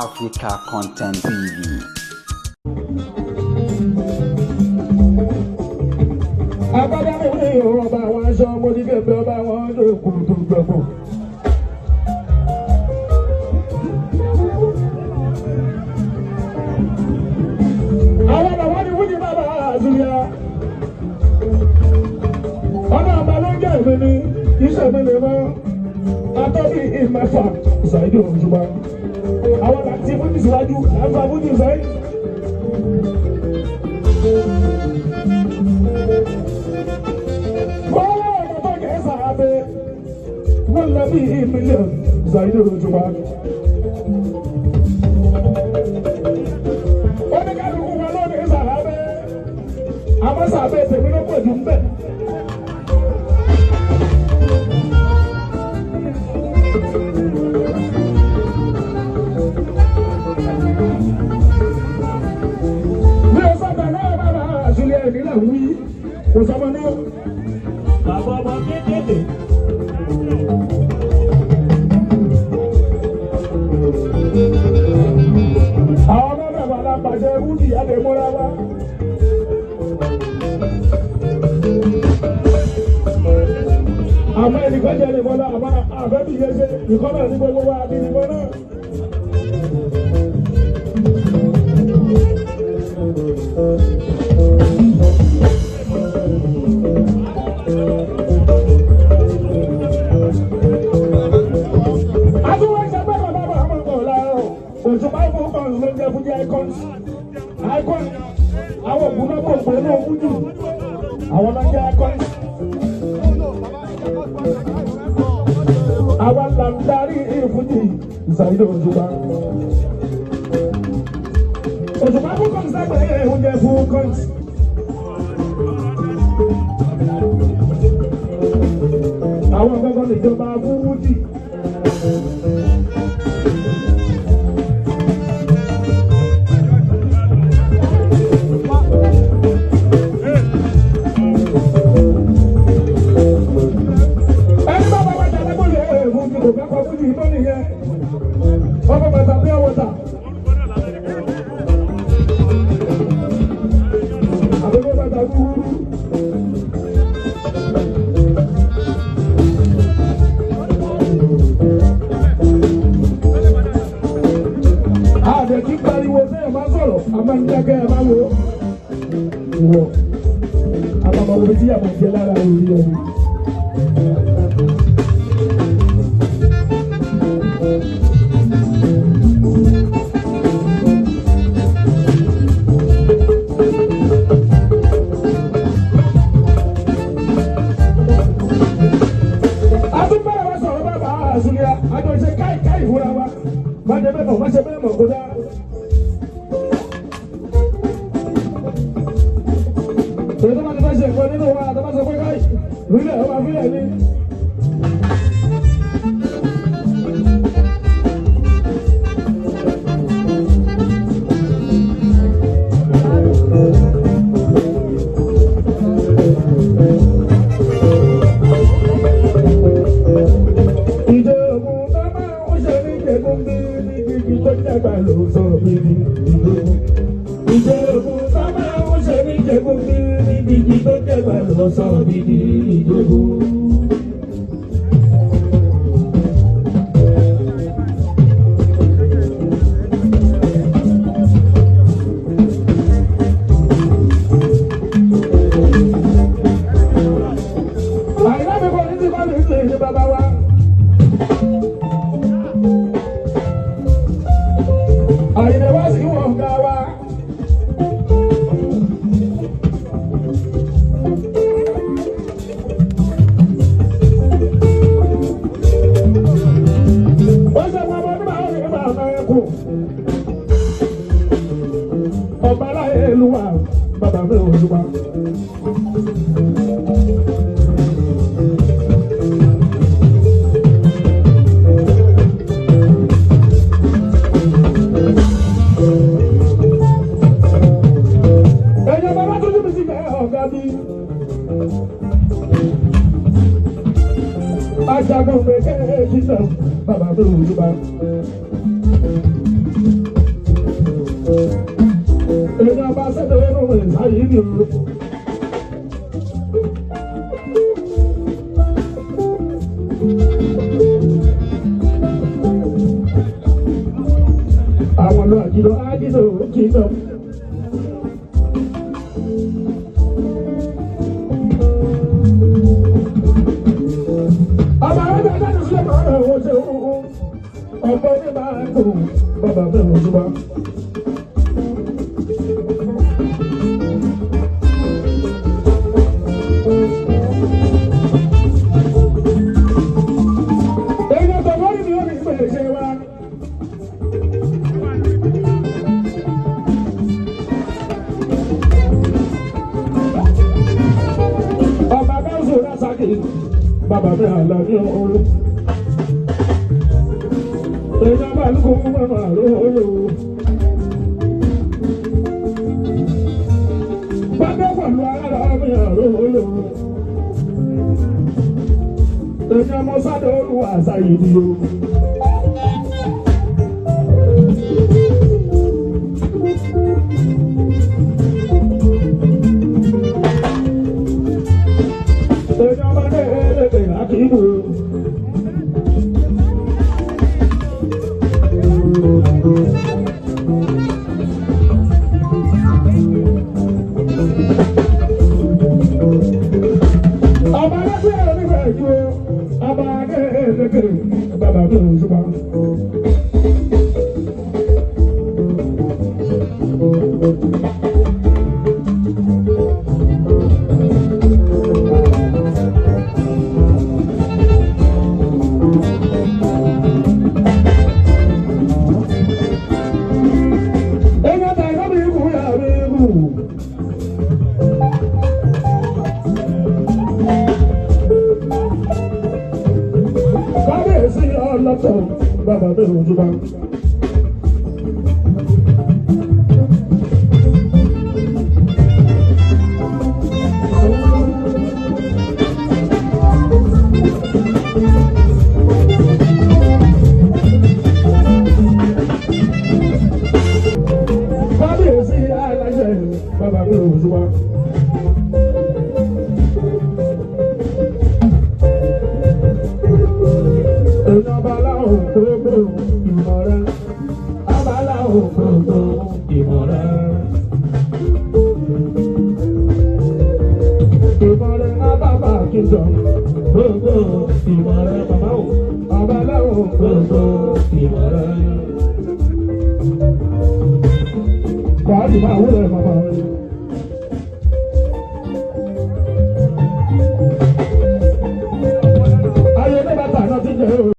Africa Content TV. Agbada mi ní ọba àwọn aṣọ ọmọdé ọba àwọn ọdún tó gbẹ̀gbọ̀. Àwọn bàbá ni wúni bàbá àzùyà. Ọ̀nà àbá ló ń jẹ́ èmi ní iṣẹ́ mi lè mọ́. Atọ́bí ìmẹ́fà Saheed Òṣùpá. Àwọn làtí fújì síwájú, làǹfà fújì sẹ́yìn. Wọ́n lọ bí mílíọ̀nù Saheed Òṣùpá. Oníkálukú wọn ló ní sàábẹ́. Àmọ́ sàábẹ́ tèmi ló pọ̀ jù ń bẹ̀. Mi ò sábà náà bàbá àṣìlẹ̀ ẹ̀ nílẹ̀ wí. Kò sọ́mọ náà. Bàbá ọmọ kéékèèké. Àwọn ọmọ bàbá alápàṣẹ wúdì àdèmọ́ra wa. Àmọ́ ẹnìkan jẹ́ nìkan náà, àmọ́ àfẹ́bí yẹn ṣe nìkan náà ní gbogbo wa àti nìkan náà. Àtúwọ̀ ìṣẹ́gbẹ́ bàbá bàbá ọmọ ọ̀la Òṣùpá fún kan ló ń jẹ́ fújì icons. Icon àwọn òkú náà kò pé náà fújì. Àwọn náà jẹ́ icons. Àwa là ń darí ìfújì Saheed Òṣùpá. Òṣùpá fún kan sẹ́gbẹ̀ẹ́ oúnjẹ fún cons. Àwọn gbọ́ngàn níjọba fújì. Ẹni bá bá bàtà lágbóyè fújì kò fẹ́ kọ fújì mọ́ nìyẹn. Ọkọ̀ bàtà pure water. Àbẹ̀wò bàtà wúwúrú. Àdè kí pariwo sẹ́yìn máa sọ̀rọ̀, a máa ń dákẹ́ ẹ máa wo. Ìwọ, àbàbà wo tí yàtọ̀ jẹ lára orí ẹni. Àtúbọ̀rọ̀ wa sọ̀rọ̀ bàbá àṣùlẹ̀ àjọṣe káì káì fúnra wa. Má ṣe bẹ́ẹ̀ mọ̀, má ṣe bẹ́ẹ̀ mọ̀ kó dáa. Èyí tó bá ti fẹ́ ṣe nǹkan nínú wa, àtàbá sọ pé káì, rílẹ̀ ọba fílẹ̀ ni. Ìjọ̀gùn bá máa ń ṣe ní ìjẹ̀gùn bí ní ibi tó dàgbà ló sọ mí ní ìjọ̀gùn. Ìjọ̀gùn bá máa ń ṣe ní ìjẹ̀gùn bí ní ibi tó dàgbà ló sọ mí ní ìjọ̀gùn. Àyìnlá mi kò ní ti bá mi ṣe ní bàbá wa. Àyìnlá wá sí wọn ga wa. Ó ṣe wọn ọmọ nígbà wọn ní bàbá ẹ kù. Ọba aláyé ìlú wa, bàbá mi ò ṣùgbọ́n. Ẹ̀yin bàbá tó tóbi sí bẹ́ẹ̀ ọ̀gá bí. Ajagun mẹ́kẹ́ kìtàn bàbá mi ò ṣùgbọ́n. mi o. Àwọn lọ àjìlọ àjìlọ kìlọ. Ọba ọjà jáde sílẹ̀ máa ń wọ́n ṣe ọ̀pọ̀ ní máa ń kó bàbá bẹ́ẹ̀ wọ́n ṣùgbọ́n. Èèyàn tó wọ́n ní wọ́n ní ìpele ṣe wá. Ọba Gáúsù Rásàkì, bàbá mi àlọ́ ní ooru. Èèyàn bá lóko mú màmá lóru. Bàbá pẹ̀lú ara mi àlọ́ lóru. Èèyàn mọ sádọ̀ olúwa àṣàyè ni o. Èèyàn bá dé ẹlẹ́gbẹ̀ẹ́ àkìbò. Ọba alágbèrè onífẹ̀ẹ́ ju ọba adélékè bàbá mi ò ṣùgbọ́n. Èèyàn tàyè lọ́bì ikú yàrá ikú. Kábíyèsí ọlọ́tọ̀ bàbá mi ò jùbọ́. Kábíyèsí aláṣẹ bàbá mi ò jùbọ́. Èèyàn baláwo gbogbo ìmọ̀ràn. Abaláwo gbogbo ìmọ̀ràn. Ìmọ̀ràn abábà kingdom gbogbo ìmọ̀ràn bàbá o. Abaláwo gbogbo ìmọ̀ràn. Kọ́ọ̀dì máa wúlò ẹ̀ bàbá rẹ̀.